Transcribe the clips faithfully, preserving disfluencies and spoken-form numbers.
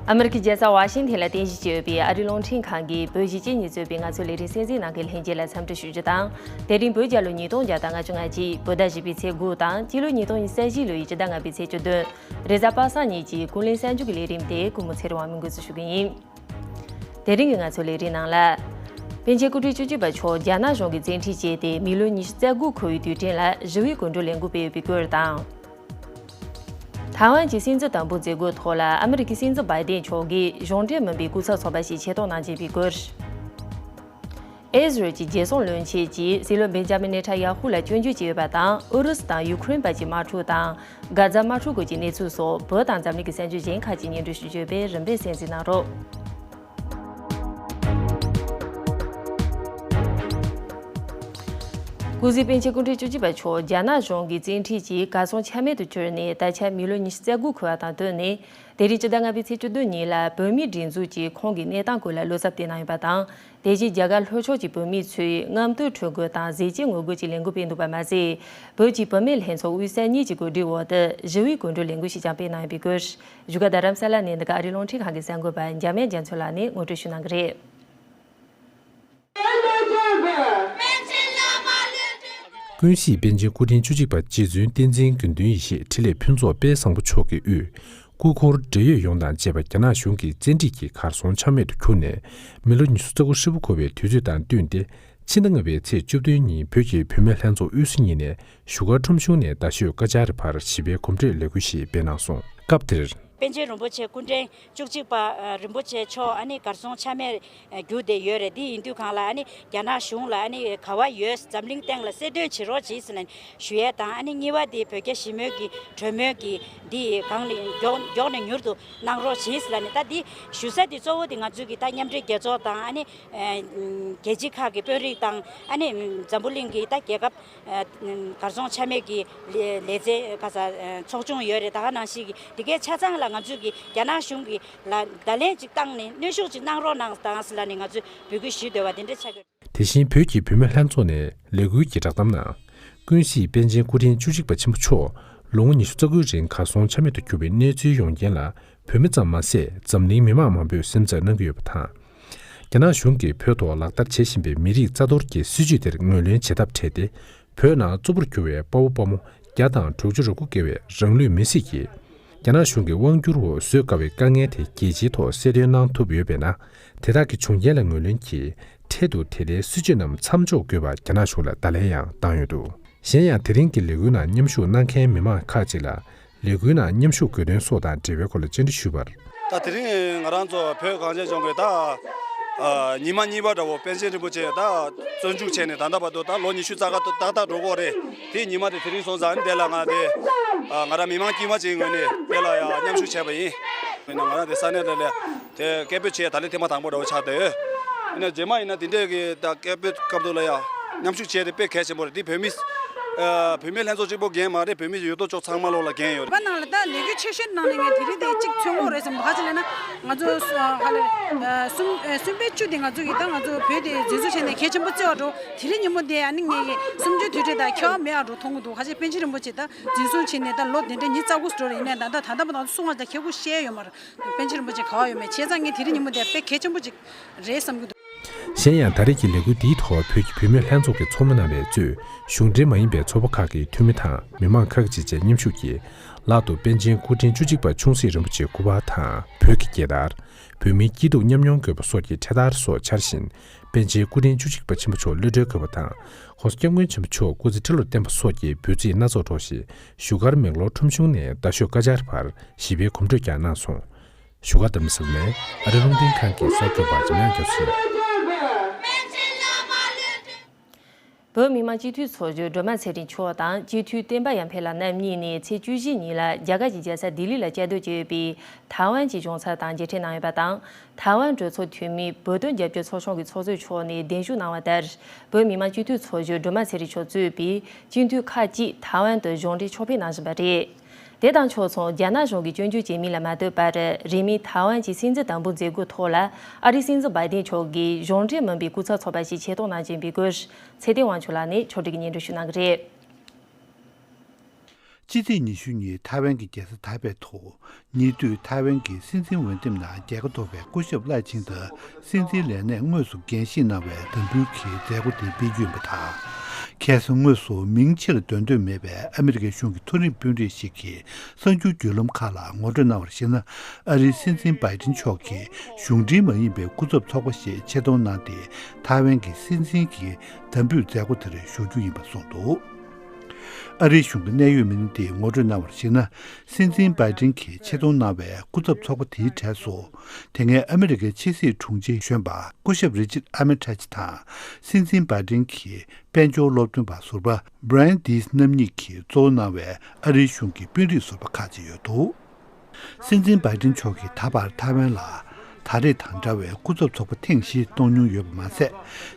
ཨ་མི་རི་ཀའི་རྒྱལ་ས་ཝ་ཤིང་ཐན་ལ་རྟེན་གཞི་བྱས་ཡོད་པའི་ཨ་རིའི་རླུང་འཕྲིན་ཁང་གིས་བོད་གཞིས་བྱེས་གཉིས་གཙོས་པའི་ང་ཚོའི་ལས་རིམ་གསན་གཟིགས་གནང་མཁན་ལྷན་རྒྱས་ལ་འཚམས་འདྲི་ཞུ་རྒྱུ་དང་། དེ་རིང་བོད་རྒྱལ་ལོ་ཉིས་སྟོང་བརྒྱ་དང་ལྔ་བཅུ་ང་གཅིག་བོད་ཟླ་བཞི་པའི་ཚེས་དགུ་དང་སྤྱི་ལོ་ཉིས་སྟོང་ཉི་ཤུ་རྩ་བཞི་ལོའི་སྤྱི་ཟླ་ལྔ་པའི་ཚེས་བཅུ་བདུན། རེས་གཟའ་པ་སངས་ཉིན་གྱི་ཀུན་གླེང་གསར་འགྱུར་གྱི་ལས་རིམ་དེ་སྐུ་ངོ་ཚེ་རིང་དབང་མོས་འགོ་འཛུགས་ཞུ་གི་ཡིན། དེ་རིང་གི་ང་ཚོའི་ལས་རིམ་ནང་ལ། པཎ་ཆེན་སྐུ་ཕྲེང་བཅུ་གཅིག་པ་མཆོག་རྒྱ་ནག་གཞུང་གིས་བཙན་ཁྲིད་བྱས་ཏེ་མི་ལོ་ཉི་ཤུ་རྩ་དགུ་འཁོར་བའི་དུས་དྲན་ལ་ཞི་བའི་གོམ་བགྲོད་ལས་འགུལ་སྤེལ་ཡོད་པའི་སྐོར་དང་། ཐའེ་ཝན་གྱི་སྲིད་འཛིན་དམ་འབུལ་མཛད་སྒོའི་ཐོག་ལ་ཨ་མི་རི་ཀའི་སྲིད་འཛིན་བྷའི་ཏན་མཆོག་གིས་གཞུང་འབྲེལ་མིན་པའི་སྐུ་ཚབ་ཚོགས་པ་ཞིག་ཆེད་གཏོང་གནང་བཞིན་པའི་སྐོར། ཨི་ཟི་རལ་གྱི་རྒྱལ་སྲུང་བློན་ཆེན་གྱིས་སྲིད་བློན་བེན་ཇ་མིན་ནེ་ཐན་ཡ་ཧུ་ལ་སྐྱོན་བརྗོད་བྱས་ཡོད་པ་དང་ཨུ་རུ་སུ་དང་ཡུ་ཁུ་རེན་བར་གྱི་དམག་འཁྲུག་དང་། གྷ་ཛ་དམག་འཁྲུག་སྐོར་གྱི་གནས་ཚུལ་སོགས་བོད་དང་འཛམ་གླིང་གི་གསར་འགྱུར་གཞན་ཁག་ཅིག་སྙན་སྒྲོན་ཞུ་རྒྱུ་ཡོད་པས་རིམ་པས་གསན་གཟིགས་གནང་རོགས། སྐུ་གཟུགས་པཎ་ཆེན་སྐུ་ཕྲེང་བཅུ་གཅིག་པ་མཆོག་རྒྱ་ནག་གཞུང་གིས་བཙན་ཁྲིད་ཀྱིས་གར་སོང་ཆ་མེད་དུ་གྱུར་ནས་ད་ཆ་མི་ལོ་ཉི་ཤུ་རྩ་དགུ་འཁོར་བ་དང་བསྟུན་ནས། དེ་རིང་སྤྱི་ཟླ་ལྔ་པའི་ཚེས་བཅུ་བདུན་ཉིན་ལ་བོད་མིའི་སྒྲིག་འཛུགས་ཀྱིས་ཁོང་གི་གནས་སྟངས་སྐོར་ལ་བློ་འཚབ་བསྟན་གནང་ཡོད་པ་དང་། དེ་བཞིན་རྒྱ་གར་ལྷོ་ཕྱོགས་ཀྱི་བོད་མི་ཚོས་རྔམ་སྟོན་ཁྲོད་འགོད་དང་གཟི་བརྗིད་ངོ་རྒོལ་གྱི་ལས་འགུལ་སྤེལ་འདུག་པ་མ་ཟད། བོད་ཀྱི་བུད་མེད་ལྷན་ཚོགས་དབུས་ས་གཉིས་ཀྱི་གོ་སྒྲིག་འོག་ཏུ་ཞི་བའི་གོམ་བགྲོད་ལས་འགུལ་ཞིག་ཀྱང་སྤེལ་གནང་ཡོད་པའི་སྐོར། བཞུགས་སྒར་རྡ་རམ་ས་ལ་ནས་འདི་ག་ཨ་རིའི་རླུང་འཕྲིན་ཁང་གི་གསར་འགོད་པ་འཇམ་དབྱངས་རྒྱ་མཚོ་ལགས་ནས་ངོ་སྤྲོད་ཞུ་གནང་གི་རེད། ཀུན་གཟིགས་པཎ་ཆེན་སྐུ་ཕྲེང་བཅུ་གཅིག་པ་རྗེ་བཙུན་བསྟན་འཛིན་དགེ་འདུན་ཡེ་ཤེས་འཕྲིན་ལས་ཕུན་ཚོགས་དཔལ་བཟང་པོ་མཆོག་གི་དབུས། སྐུ་འཁོར་འབྲེལ་ཡོད་ཡོངས་དང་བཅས་པ་རྒྱ་ནག་གཞུང་གིས་བཙན་ཁྲིད་ཀྱིས་གར་སོང་ཆ་མེད་དུ་གྱུར་ནས། མི་ལོ་ཉི་ཤུ་རྩ་དགུ་ཧྲིལ་པོ་འཁོར་བའི་དུས་ཚོད་དང་བསྟུན་ཏེ། ཕྱི་ཟླ་ལྔ་པའི་ཚེས་བཅུ་བདུན་ཉིན་བོད་ཀྱི་བུད་མེད་ལྷན་ཚོགས་དབུས་ས་གཉིས་ནས་བཞུགས་སྒར་ཁྲོམ་གཞུང་ནས་རྡ་ཤོད་ཀ་ཅཱ་རི་བར་ཞི་བའི་གོམ་བགྲོད་ལས་འགུལ་ཞིག་སྤེལ་གནང་སོང་། སྐབས་དེར། པཎ་ཆེན་རིན་པོ་ཆེ་སྐུ་ཕྲེང་བཅུ་གཅིག་པ་རིན་པོ་ཆེ་མཆོག་ཨ་ནི་གར་སོང་ཆ་མེད་གྱུར་བསྡད་ཡོད་རེད། དེ་ཡིན་དུས་གང་ལ་ཨ་ནི་རྒྱ་ནག་གཞུང་ལ་ཨ་ནི་ག་བ་ཡོད་འཛམ་གླིང་སྟེང་ལ་གསལ་སྟོན་བྱེད་རོགས་གྱིས་ཟེར་ནས་ཞུ་ཡས་དང་། ཨ་ནི་གཉིས་པ་དེ་བོད་རྒྱ་ཞི་མོལ་གྱི་གྲོས་མོལ་གྱི་འདི་གང་ལ་མགྱོགས་མགྱོགས་ནས་མྱུར་དུ་གནང་རོགས་གྱིས་ཟེར་ནས། ད་འདི་ཞུ་ས་དེ་གཙོ་བོ་དེ་ང་ཚོའི་གི་ད་མཉམ་འབྲེལ་རྒྱལ་ཚོགས་དང་ཨ་ནི་རྒྱལ་སྤྱི་ཁག་གི་དཔོན་རིགས་དང་ཨ་ནི་འཛམ་བུ་གླིང་གི་ད་རྒྱལ་ཁབ་གར་སོང་ཆ་མེད་ཀྱི་ལས་ལས་བྱེད་ག་ས་ཚོགས་ཆུང་ཡོད་རེད། ད་ག་ནང་བཞིན་གྱི་དེ་གའི་ཆ་ཚང་ལ་ང་ཚོས་ཀྱི་རྒྱ་ནག་གཞུང་གི་ལ་བརྡ་ལན་ཅིག་བཏང་ནས་གནོན་ཤུགས་ཅིག་གནང་རོགས་གནང་དང་ཟེར་ལ་ནས་ང་ཚོས་འབོད་སྐུལ་ཞུས་འདོད་པ་དེ་འདྲ་ཆགས་ཀྱི་རེད། དེ་བཞིན་བོད་ཀྱི་བུད་མེད་ལྷན་ཚོགས་ནས་ལས་འགུལ་གྱི་བསྒྲགས་གཏམ་ནང་། ཀུན་གཟིགས་པཎ་ཆེན་སྐུ་ཕྲེང་བཅུ་གཅིག་པ་ཆེན་པོ་མཆོག་ལོ་ངོ་ཉི་ཤུ་རྩ་དགུའི་རིང་གར་སོང་ཆ་མེད་དུ་གྱུར་བའི་གནས་ཚུལ་ཡོང་རྐྱེན་ལ། བོད་མི་ཙམ་མ་ཟད་འཛམ་གླིང་མི་མང་མང་པོས་སེམས་འཚབ་གནང་གི་ཡོད་པ་དང་། རྒྱ་ནག་གཞུང་གིས་བོད་ཐོག་ལག་བསྟར་བྱེད་བཞིན་པའི་མི་རིགས་རྩ་གཏོར་གྱི་སྲིད་བྱུས་དེར་ངོས་ལེན་བྱེད་ཐབས་བྲལ་ཏེ། བོད་ནང་གཙོ་བོར་གྱུར་བའི་དཔའ་བོ་དཔའ་མོ་བརྒྱ་དང་དྲུག་ཅུ་རེ་དགུ་བརྒལ་བའི་རང་ལུས་མེར་སྲེག་གིས། རྒྱ་ནག་གཞུང་གི་དབང་བསྒྱུར་འོག་བཟོད་དཀའ་བའི་དཀའ་ངལ་དེ་རྒྱལ་སྤྱིའི་ཐོག་གསལ་སྟོན་གནང་ཐུབ་ཡོད་པས་ན། དེ་དག་གི་བྱུང་རྐྱེན་ལ་ངོས་ལེན་གྱིས་འཕྲལ་དུ་དེ་ལྟའི་སྲིད་བྱུས་རྣམས་མཚམས་འཇོག་དགོས་པར་རྒྱ་ནག་གཞུང་ལ་བརྡ་ལན་ཡང་བཏང་ཡོད་འདུག་གཞན་ཡང་། དེ་རིང་གི་ལས་འགུལ་ནང་མཉམ་ཞུགས་གནང་མཁན་མི་མང་ཁག་ཅིག་ལ། ལས་འགུལ་ནང་མཉམ་ཞུགས་དགོས་དོན་སོགས་དང་འབྲེལ་བའི་སྐོར་ལ་བཅར་འདྲི་ཞུས་པར། ད་དེ་རིང་ང་རང་ཚོ་བོད་གངས་ཅན་ལྗོངས་ཀྱི་ད་ཨ་ཉི་མ་གཉིས་པ་འདྲ་བོ་པཎ་ཆེན་རིན་པོ་ཆེ་ད་བཙོན་འཇུག་བྱས་ནས་ད་ལྟ་བར་དུ་ད་ལོ་ཉི་ཤུ་རྩ་ལྔ་ཏག་ཏག་འགྲོ་གི་རེད། དེ་ཉི་མ་དེ་དེ་རིང་སོང་ཙང་འདི་ལ་ང་དེ་ཨ་ང་རང་མི་མང་དཀྱུས་མ་ཅིག་ངོས་ནས་དེ་ལ་ཡང་མཉམ་ཞུགས་བྱས་པ་ཡིན། ཡིན་ན་ང་རང་དེ་ས་གནས་དེ་ལ་དེ་སྐད་འབོད་བྱས་ད་ལན་ཐེངས་མ་དང་པོ་འདྲ་བོ་ཆགས་བསྡད་ཡོད། ཡིན་ན་རྗེས་མ་ཡིན་ན་དེ་འདྲས་ཀྱི་ད་སྐད་འབོད་སྐབས་དུ་ལ་ཡང་མཉམ་ཞུགས་བྱས་ཏེ་དཔེ་གལ་ཆེན་པོ་རེད། འདི་བོད་མི་ཨ་བོད་མི་ལྷན་ཚོགས་གཅིག་པོ་འགན་མ་རེད། བོད་མི་ཡོད་དོ་ཅོག་ཚང་མ་ལོག་ལ་འགན་ཡོད་རེད། བ་ནང་ལ་ད་ལས་འགུལ་ཆེ་ཤོས་ནང་ནས་ངས་དེ་རིང་དེ་གཅིག་མཚོན་གོ་རེད་བསམ་འདུག་ག་ཅི་ལབ་ན་ང་ཚོ་ཧ་ལས་གསུམ་གསུམ་པའི་བཅུ་དེ་ང་ཚོ་གི་ད་ང་ཚོ་བོད་དེ་འཛིན་བཟུང་བྱས་ནས་གལ་ཆེན་པོ་བརྩི་བ་འགྲོ། དེ་རིང་ཉིན་མོ་དེ་ཨ་ནི་ངས་གི་གསུམ་བཅུའི་དུས་དྲན་དང་ཁྱད་པར་མེད་པ་འགྲོ་མཐོང་གི་འདུག་ག་ཅི་པཎ་ཆེན་རིན་པོ་ཆེ་ད་འཛིན་བཟུང་བྱས་ནས་ད་ལོ་དེ་འདྲ་ཉི་ཤུ་རྩ་དགུ་འགྲོ་རེད། ཡིན་ནའི་ད་ལྟ་ད་ལྟ་བར་དུ་གསུང་བ་ད་ཁྱེད་སྐུ་བཤད་ཡོད་མ་རེད། པཎ་ཆེན་རིན་པོ་ཆེ་ག་བ་ཡོད་མེད་བྱས་ཙང་ངས་དེ་རིང་ཉིན་མོ་དེ་དཔེ་གལ་ཆེན་པོ་ཅིག་རེད་བསམ་གྱི་འདུག་གཞན་ཡང་། ད་རེས་ཀྱི་ལས་འགུལ་འདིའི་ཐོག་བོད་ཀྱི་བུད་མེད་ལྷན་ཚོགས་ཀྱི་ཚོགས་མི་རྣམ་པས་གཙོས་གཞུང་འབྲེལ་མ་ཡིན་པའི་ཚོགས་པ་ཁག་གི་འཐུས་མི་དང་མི་མང་ཁག་ཅིག་བཅས་མཉམ་ཞུགས་ཀྱིས་ལག་ཏུ་པཎ་ཆེན་སྐུ་ཕྲེང་བཅུ་གཅིག་པ་ཆུང་སྲིད་རིན་པོ་ཆེའི་སྐུ་པར་དང་བོད་ཀྱི་རྒྱལ་དར། བོད་མིའི་སྐྱིད་སྡུག་མཉམ་མྱོང་དགོས་པ་སོགས་ཀྱི་འཕྲེད་དར་སོགས་འཕྱར་བཞིན། པཎ་ཆེན་སྐུ་ཕྲེང་བཅུ་གཅིག་པ་ཆེན་པོ་མཆོག་གློད་གྲོལ་དགོས་པ་དང་། ༸གོང་ས་༸སྐྱབས་མགོན་ཆེན་པོ་མཆོག་སྐུ་ཚེ་ཁྲི་ལོར་བརྟན་པ་སོགས་ཀྱི་འབོད་ཚིག་སྣ་ཚོགས་སྒྲོགས་ཤིང་། བཞུགས་སྒར་མེག་ལོར་ཁྲོམ་གཞུང་ནས་རྡ་ཤོད་ཀ་ཅར་བར་ཞི་བའི་གོམ་བགྲོད་ཀྱང་གནང་སོང་། བཞུགས་སྒར་རྡ་རམ་ས་ལ་ནས་ཨ་རི་རླུང་འཕྲིན་ཁང་གི་གསར་འགོད་པ་འཇམ་དབྱངས་རྒྱ་མཚོ་ཡིན། བོད་མི་མང་སྤྱི་འཐུས་ཚོགས་གཞོན་སྒྲོལ་མ་ཚེ་རིང་མཆོག་དང་སྤྱི་འཐུས་བསྟན་པ་ཡར་འཕེལ་ལགས་རྣམ་གཉིས་ནས་ཚེས་བཅུ་བཞི་ཉིན་ལ་རྒྱ་གར་གྱི་རྒྱལ་ས་ལྡི་ལི་ལ་བཅའ་སྡོད་བྱས་ཡོད་པའི་ཐའེ་ཝན་གྱི་གཞུང་ཚབ་དང་མཇལ་འཕྲད་གནང་ཡོད་པ་དང་། ཐའེ་ཝན་གྲོས་ཚོགས་འཐུས་མི་བོད་དོན་རྒྱབ་སྐྱོར་ཚོགས་ཆུང་གི་ཚོགས་གཙོ་མཆོག་ནས་གདན་ཞུ་གནང་བ་ལྟར། བོད་མི་མང་སྤྱི་འཐུས་ཚོགས་གཞོན་སྒྲོལ་མ་ཚེ་རིང་མཆོག་གཙོས་པའི་སྤྱི་འཐུས་ཁག་ཅིག་ཐའེ་ཝན་དུ་གཞུང་འབྲེལ་ཕྱོགས་ཕེབས་གནང་བཞིན་པ་རེད། དེ་དང་ཕྱོགས་མཚུངས་རྒྱ་ནག་གཞུང་གིས་སྐྱོན་བརྗོད་བྱས་མིན་ལ་མ་ལྟོས་པར། རིང་མིན་ཐའེ་ཝན་གྱི་སྲིད་འཛིན་དམ་འབུལ་མཛད་སྒོའི་ཐོག་ལ་ཨ་རིའི་སྲིད་འཛིན་བྷའི་ཏན་མཆོག་གིས་གཞུང་འབྲེལ་མིན་པའི་སྐུ་ཚབ་ཚོགས་པ་ཞིག་ཆེད་གཏོང་གནང་བཞིན་པའི་སྐོར། ཚེ་བརྟན་དབང་ཕྱུག་ལགས་ནས་ཕྱོགས་སྒྲིག་གིས་སྙན་སྒྲོན་ཞུ་གནང་གི་རེད། ཕྱི་ཚེས་ཉི་ཤུ་ཉིན་ཐའེ་ཝན་གྱི་རྒྱལ་ས་ཐའེ་པེ་དུ། ཉེ་དུས་ཐའེ་ཝན་གྱི་སྲིད་འཛིན་འོས་འདེམས་ནང་རྒྱལ་ཁ་ཐོབ་པའི་སྐུ་ཞབས་ལའེ་ཆིང་ཏེ་སྲིད་འཛིན་ལས་གནས་དངོས་སུ་འགན་བཞེས་གནང་བའི་འདེམས་འབུལ་གྱི་མཛད་སྒོ་དེ་སྤེལ་རྒྱུ་ཡིན་པ་དང་། ཁ་སང་དངོས་སུ་མིང་ཕྱིར་འདོན་འདོད་མེད་པའི་ཨ་མི་རི་ཀའི་གཞུང་གི་མཐོ་རིམ་དཔོན་རིགས་ཤིག་གིས་གསར་འགྱུར་བརྒྱུད་ལམ་ཁག་ལ་ངོ་སྤྲོད་གནང་བར་གཞིགས་ན། ཨ་རིའི་སྲིད་འཛིན་བྷའི་ཏིན་མཆོག་གིས་གཞུང་འབྲེལ་མ་ཡིན་པའི་སྐུ་ཚབ་ཚོགས་པ་ཞིག་ཆེད་གཏོང་གནང་སྟེ། ཐའེ་ཝན་གྱི་སྲིད་འཛིན་གྱི་འདེམས་འབུལ་མཛད་སྒོ་དེར་ཞུགས་རྒྱུ་ཡིན་པ་གསུངས་འདུག་ཨ་རིའི་གཞུང་གི་གནད་ཡོད་མི་སྣ་དེས་ངོ་སྤྲོད་གནང་བར་གཞིགས་ན། སྲིད་འཛིན་བྷའི་ཏིན་གྱིས་ཆེད་གཏོང་གནང་བའི་སྐུ་ཚབ་ཚོགས་པ་དེའི་གྲས་སུ། དེ་སྔའི་ཨ་མི་རི་ཀའི་ཕྱི་སྲིད་དྲུང་ཆེ་གཞོན་པ་སྐུ་ཞབས་རི་ཅར་ཨར་མི་ཊཱཇ་དང་། སྲིད་འཛིན་བྷའི་ཏིན་གྱི་དཔལ་འབྱོར་སློབ་སྟོན་པ་ཟུར་པ་བྷི་རན་ཌིས་རྣམ་གཉིས་ཀྱིས་གཙོ་བོ་གནང་བའི་ཨ་རིའི་གཞུང་གི་དཔོན་རིགས་ཟུར་པ་ཁག་ཅིག་ཡོད་འདུག་སྲིད་འཛིན་བྷའི་ཏིན་མཆོག་གིས་ད་བར་ཐའེ་ཝན་ལ་ད་རེས་དང་འདྲ་བའི་སྐུ་ཚབ་ཚོགས་པ་ཐེངས་བཞི་གཏོང་མྱོང་ཡོད་པ་མ་ཟད།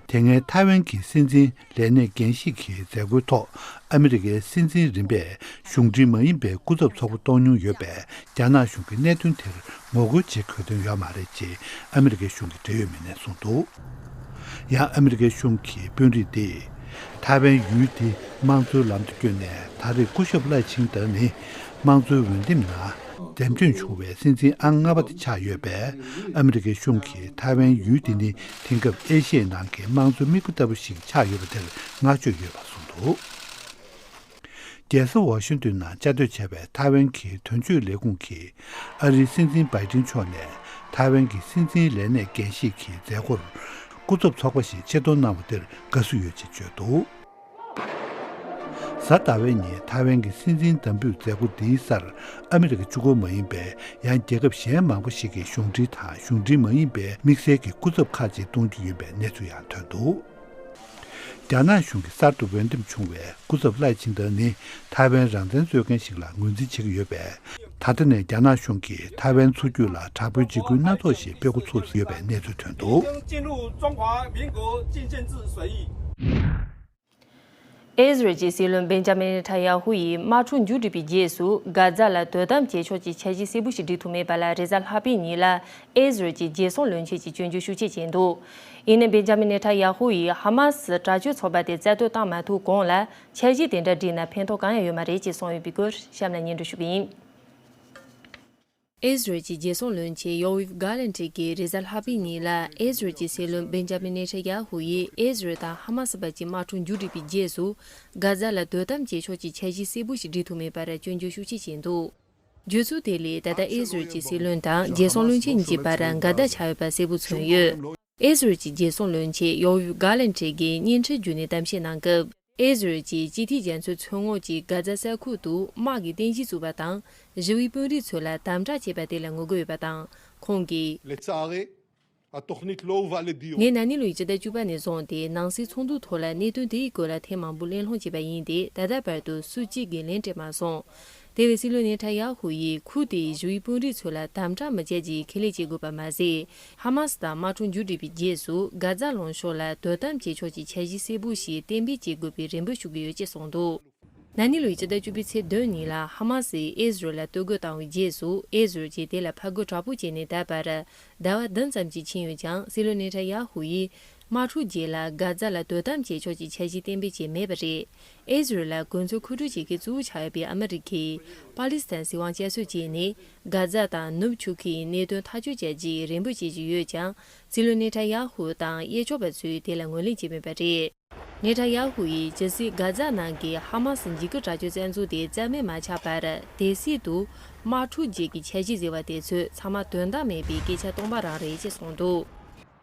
དེ་སྔའི་ཐའེ་ཝན་གྱི་སྲིད་འཛིན་ལས་གནས་འགན་བཞེས་ཀྱི་མཛད་སྒོའི་ཐོག་ཨ་མི་རི་ཀའི་སྲིད་འཛིན་རིམ་པས་གཞུང་འབྲེལ་མ་ཡིན་པའི་སྐུ་ཚབ་ཚོགས་པ་གཏོང་མྱོང་ཡོད་པས། རྒྱ་ནག་གཞུང་གིས་གནད་དོན་དེར་ངོ་རྒོལ་བྱེད་དགོས་དོན་ཡོད་མ་རེད་ཅེས་ཨ་མི་རི་ཀའི་གཞུང་གི་འབྲེལ་ཡོད་མི་སྣས་གསུངས་འདུག་ཡང་ཨ་མི་རི་ཀའི་གཞུང་གི་དཔོན་རིགས་དེས། ཐའེ་ཝན་ཡུལ་དེ་དམངས་གཙོའི་ལམ་དུ་བསྐྱོད་ནས། ད་རེས་སྐུ་ཞབས་ལའེ་ཆིང་ཏེ་ནི་དམངས་གཙོའི་འོས་འདེམས་ནང་འདེམས་ཐོན་བྱུང་བའི་སྲིད་འཛིན་ཨང་ལྔ་པ་དེ་ཆགས་ཡོད་པས། ཨ་མི་རི་ཀའི་གཞུང་གིས་ཐའེ་ཝན་ཡུལ་དེ་ནི་དེང་སྐབས་ཨེ་ཤི་ཡའི་ནང་གི་དམངས་གཙོའི་མིག་དཔེ་ལྟ་བུ་ཞིག་ཆགས་ཡོད་པ་དེར་བསྔགས་བརྗོད་ཡོད་པ་གསུངས་འདུག་རྒྱལ་ས་ཝ་ཤིང་ཏོན་ནང་བཅའ་སྡོད་བྱས་པའི་ཐའེ་ཝན་གྱི་དོན་གཅོད་ལས་ཁུངས་ཀྱིས། ཨ་རིའི་སྲིད་འཛིན་བྷའི་ཏིན་མཆོག་ནས་ཐའེ་ཝན་གྱི་སྲིད་འཛིན་ལས་གནས་འགན་བཞེས་ཀྱི་མཛད་སྒོར་སྐུ་ཚབ་ཚོགས་པ་ཞིག་ཆེད་གཏོང་གནང་བ་དེར་དགའ་བསུ་ཡོད་ཅེས་བརྗོད་འདུག་གཟའ་ཟླ་བའི་ཉིན་ཐའེ་ཝན་གྱི་སྲིད་འཛིན་འདེམས་འབུལ་མཛད་སྒོ་འདིའི་སར། ཨ་མི་རི་ཀ་གཅིག་པོ་མ་ཡིན་པའི་ཡང་རྒྱལ་ཁབ་གཞན་མང་པོ་ཞིག་གི་གཞུང་འབྲེལ་དང་གཞུང་འབྲེལ་མ་ཡིན་པའི་དམིགས་བསལ་གྱི་སྐུ་ཚབ་ཁག་ཅིག་གཏོང་རྒྱུ་ཡིན་པའི་གནས་ཚུལ་ཡང་ཐོན་འདུག་རྒྱ་ནག་གཞུང་གི་གསར་དུ་འོས་འདེམས་བྱུང་བའི་སྐུ་ཚབ་ལའེ་ཆིང་ཏེ་ནི་ཐའེ་ཝན་རང་བཙན་རྩོད་མཁན་ཞིག་ལ་ངོས་འཛིན་བྱེད་ཀྱི་ཡོད་པས། ད་ལྟ་ནས་རྒྱ་ནག་གཞུང་གིས་ཐའེ་ཝན་མཚོ་རྒྱུད་ལ་དྲག་པོའི་འཇིགས་སྐུལ་སྣ་ཚོགས་ཤིག་སྤེལ་འགོ་ཚུགས་ཡོད་པའི་གནས་ཚུལ་ཐོན་འདུག 进入中华民国进政制水域。 ཨེ་ཟི་རལ་གྱི་སྲིད་བློན་བེན་ཇ་མིན་ནེ་ཐན་ཡ་ཧུ་ཡིས་དམག་འཁྲུག་མཇུག་བསྒྲིལ་བའི་རྗེས་སུ། གྷ་ཛ་ལ་དོ་དམ་བྱེད་ཕྱོགས་ཀྱི་འཆར་གཞི་གསལ་པོ་ཞིག་སྒྲིག་ཐུབ་མེད་པ་ལ། རེས་གཟའ་ལྷག་པའི་ཉིན་ལ་ཨེ་ཟི་རལ་གྱི་རྒྱལ་སྲུང་བློན་ཆེན་གྱིས་སྐྱོན་བརྗོད་ཤུགས་ཆེ་བྱས་འདུག་ཡིན་ནའི་བེན་ཇ་མིན་ནེ་ཐན་ཡ་ཧུ་ཡིས་ཧ་མ་སི་དྲག་སྤྱོད་ཚོགས་པ་དེ་རྩ་གཏོར་བཏང་མ་ཐུབ་གོང་ལ། འཆར་གཞི་དེ་འདྲ་བསྒྲིགས་ན་ཕན་ཐོགས་གང་ཡང་ཡོད་མ་རེད་ཅེས་གསུངས་ཡོད་པའི་སྐོར་གཤམ་ལ་སྙན་སྒྲོན་ཞུ་གི་ཡིན། ཨེ་ཟི་རལ་གྱི་རྒྱལ་སྲུང་བློན་ཆེན་ཡོ་ཝིབ་གྷ་ལན་ཏི་གིས་རེས་གཟའ་ལྷག་པའི་ཉིན་ལ། ཨེ་ཟི་རལ་གྱི་སྲིད་བློན་བེན་ཇ་མིན་ནེ་ཐན་ཡ་ཧུ་ཡིས་ཨེ་ཟི་རལ་དང་ཧ་མ་སི་བར་གྱི་དམག་འཁྲུག་མཇུག་བསྒྲིལ་བའི་རྗེས་སུ། གྷ་ཛ་ལ་དོ་དམ་བྱེད་ཕྱོགས་ཀྱི་འཆར་གཞི་གསལ་པོ་ཞིག་སྒྲིག་ཐུབ་མེད་པར་སྐྱོན་བརྗོད་ཤུགས་ཆེ་བྱས་འདུག་བརྗོད་ཚུལ་དེ་ལས། ད་ལྟ་ཨེ་ཟི་རལ་གྱི་སྲིད་བློན་དང་རྒྱལ་སྲུང་བློན་ཆེན་གཉིས་ཀྱི་བར་འགལ་ཟླ་ཆགས་ཡོད་པ་གསལ་པོ་མཚོན་ཡོད། ཨེ་ཟི་རལ་གྱི་རྒྱལ་སྲུང་བློན་ཆེན་ཡོ་ཝིབ་གྷ་ལན་ཏི་གིས་བརྙན་འཕྲིན་བརྒྱུད་ནས་གཏམ་བཤད་གནང་སྐབས། ཨེ་ཟི་རལ་གྱིས་སྤྱི་འཐུས་རྒྱ་མཚོའི་མཚོ་ངོགས་ཀྱི་གྷ་ཛ་ས་ཁུལ་དུ་དམག་གི་རྟེན་གཞི་བཙུགས་པ་དང་། ཞི་བའི་དཔོན་རིགས་ཚོ་ལ་དམ་དྲག་བྱས་པ་དེ་ལ་ངོ་རྒོལ་ཡོད་པ་དང་། ཁོང་གིས། לצערי, התוכנית לא הובאה לדיון. ངས་ན་ནིང་ལོའི་སྤྱི་ཟླ་བཅུ་པ་ནས་བཟུང་སྟེ། ནང་སྲིད་ཚོགས་འདུའི་ཐོག་ལ་གནད་དོན་དེའི་སྐོར་ལ་ཐེངས་མང་པོ་གླེང་སློང་བྱས་པ་ཡིན་ཏེ། ད་ལྟ་བར་དུ་སུ་གཅིག་གིས་ལན་སྤྲད་མ་སོང་། དེ་བས་སྲིད་བློན་ནེ་ཐན་ཡ་ཧུ་ཡིས་ཁུལ་དེའི་ཞི་བའི་དཔོན་རིགས་ཚོ་ལ་དམ་དྲག་མི་བྱེད་ཅེས་ཁས་ལེན་བྱེད་དགོས་པ་མ་ཟད། ཧ་མ་སི་དང་དམག་འཁྲུག་མཇུག་བསྒྲིལ་བའི་རྗེས་སུ། གྷ་ཛ་ལུང་གཤོང་ལ་དོ་དམ་བྱེད་ཕྱོགས་ཀྱི་འཆར་གཞི་གསལ་པོ་ཞིག་གཏན་འབེབས་བྱེད་དགོས་པའི་རེ་འབོད་ཞུ་གི་ཡོད་ཅེས་གསུངས་འདུག་ན་ནིང་ལོའི་སྤྱི་ཟླ་བཅུ་པའི་ཚེས་བདུན་ཉིན་ལ་ཧ་མ་སིས་ཨེ་ཟི་རལ་ལ་གཏོར་རྒོལ་བཏང་བའི་རྗེས་སུ། ཨེ་ཟི་རལ་གྱིས་དེ་ལ་ཕར་རྒོལ་དྲག་པོ་བྱས་ནས། ད་བར་ཟླ་བ་བདུན་ཙམ་ཞིག་ཕྱིན་ཡོད་ཀྱང་། སྲིད་བློན་ནེ་ཐན་ཡ་ཧུ་ཡིས། དམག་འཁྲུག་རྗེས་ལ་གྷ་ཛ་ལ་དོ་དམ་བྱེད་ཕྱོགས་ཀྱི་འཆར་གཞི་གཏན་འབེབས་བྱས་མེད་པ་རེད། ཨེ་ཟི་རལ་ལ་གོ་མཚོན་མཁོ་སྤྲོད་བྱེད་མཁན་གཙོ་བོ་ཆགས་ཡོད་པའི་ཨ་མི་རི་ཁས། པ་ལི་སི་ཐན་སྲིད་དབང་བསྐྱར་གསོ་བྱས་ནས། གྷ་ཛ་དང་ནུབ་ཆུ་ཁའི་གནད་དོན་ཐག་གཅོད་བྱ་རྒྱུའི་རེ་འབོད་བྱེད་ཀྱི་ཡོད་ཀྱང་། སྲིད་བློན་ནེ་ཐན་ཡ་ཧུ་དང་གཡས་ཕྱོགས་པ་ཚོས་དེ་ལ་ངོས་ལེན་བྱས་མེད་པ་རེད། ནེ་ཐན་ཡ་ཧུ་ཡིས་ཇི་སྲིད་གྷ་ཛ་ནང་གི་ཧ་མ་སི་འཇིགས་སྐུལ་དྲག་སྤྱོད་བཙན་འཛུལ་དེ་རྩ་མེད་མ་ཆགས་བར། དེ་སྲིད་དུ་དམག་འཁྲུག་རྗེས་ཀྱི་འཆར་གཞི་ཟེར་བ་དེ་ཚོ་ཚང་མ་དོན་དག་མེད་པའི་སྐད་ཆ་སྟོང་པ་རང་རེད་ཅེས་གསུངས་འདུག་